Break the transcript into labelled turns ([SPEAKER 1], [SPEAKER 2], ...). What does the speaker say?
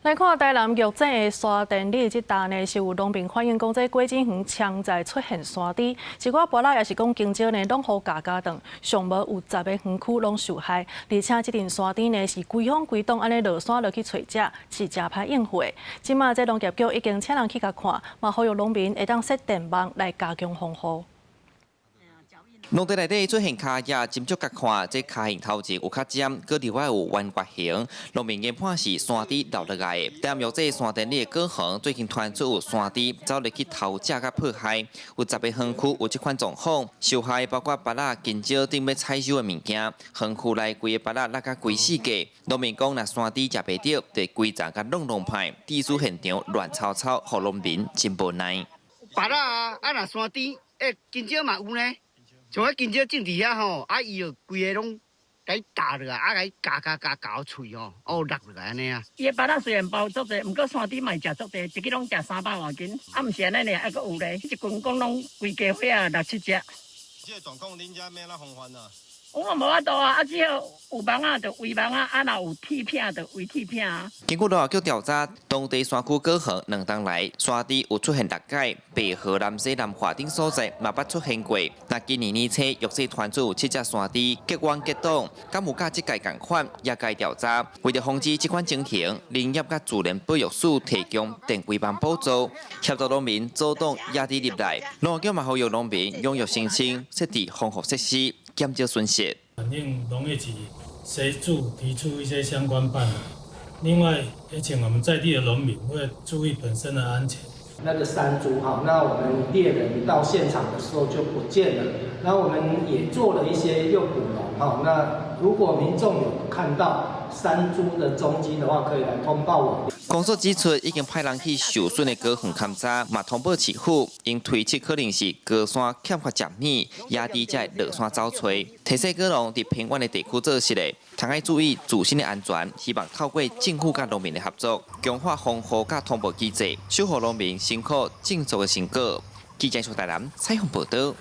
[SPEAKER 1] 來看台南玉井的沙田里，這搭呢是有農民反映講，這果子園常在出現山豬，一寡芭樂抑是講香蕉呢，攏予咬咬斷，上無有十個園區攏受害，而且這陣山豬呢是規風規擋按呢落山落去揣食，是誠歹應付的。這馬這農業局已經請人去共看，嘛呼籲農民會當設電網來加強防護。
[SPEAKER 2] 農地內底出現跤跡，斟酌共看，這跤形頭前有較尖，閣另外有彎月形。農民研判是山豬留落來的。但玉井山田里的果園最近傳出有山豬走入去偷食佮破壞，有十個園區有這款狀況，受害包括芭樂、香蕉等欲採收的物件。園區內規个芭樂落甲規四界。農民講，若山豬食袂著，就規叢共弄弄歹，致使現場亂糟糟，予農民真無奈。
[SPEAKER 3] 芭樂啊，啊若山豬，欸，香蕉嘛有呢。像彼香蕉種佇遐吼，啊伊就規个攏共伊咬落來，啊共伊咬咬咬咬喙吼，哦落落來按呢啊。
[SPEAKER 4] 伊的芭樂雖然包足濟，毋過山豬嘛會食足濟，一支攏食三百外斤，啊毋是按呢爾，還閣有咧，一群講攏規家伙仔六七隻。
[SPEAKER 5] 這個狀況，恁遮欲按怎防範啊？
[SPEAKER 4] 我嘛無法度啊，啊只好有網仔就圍網仔，啊若有鐵片就圍鐵片啊。
[SPEAKER 2] 根據農業局調查，當地山區果園兩冬來山豬有出現六擺，白河、南勢、南華等所在嘛捌出現過。那今年年初，玉井傳出有七隻山豬結彎結擋，敢有佮這屆仝款，也該調查。為著防止這款情形，林業佮自然保育署提供電圍網補助，協助農民阻擋野豬入來。農業局嘛呼籲農民踴躍申請設置防護設施，減少損失。
[SPEAKER 6] 反映農業局協助提出一些相關辦法。另外，也請我們在地的農民會注意本身的安全。
[SPEAKER 7] 那個山豬哈，那我們獵人到現場的時候就不見了。那我們也做了一些誘捕籠哈。那如果民眾有看到山豬的蹤跡的話，可以來通報我。
[SPEAKER 2] 公所指出，已經派人去受損的果園勘查，嘛通報市府，𪜶推測可能是高山欠缺食物，野豬才會落山走揣。提醒果農佇偏遠的地區做事的，通愛注意自身的安全，希望透過政府佮農民的合作，強化防護佮通報機制，守護農民辛苦種作的成果。記者徐台南採訪報導。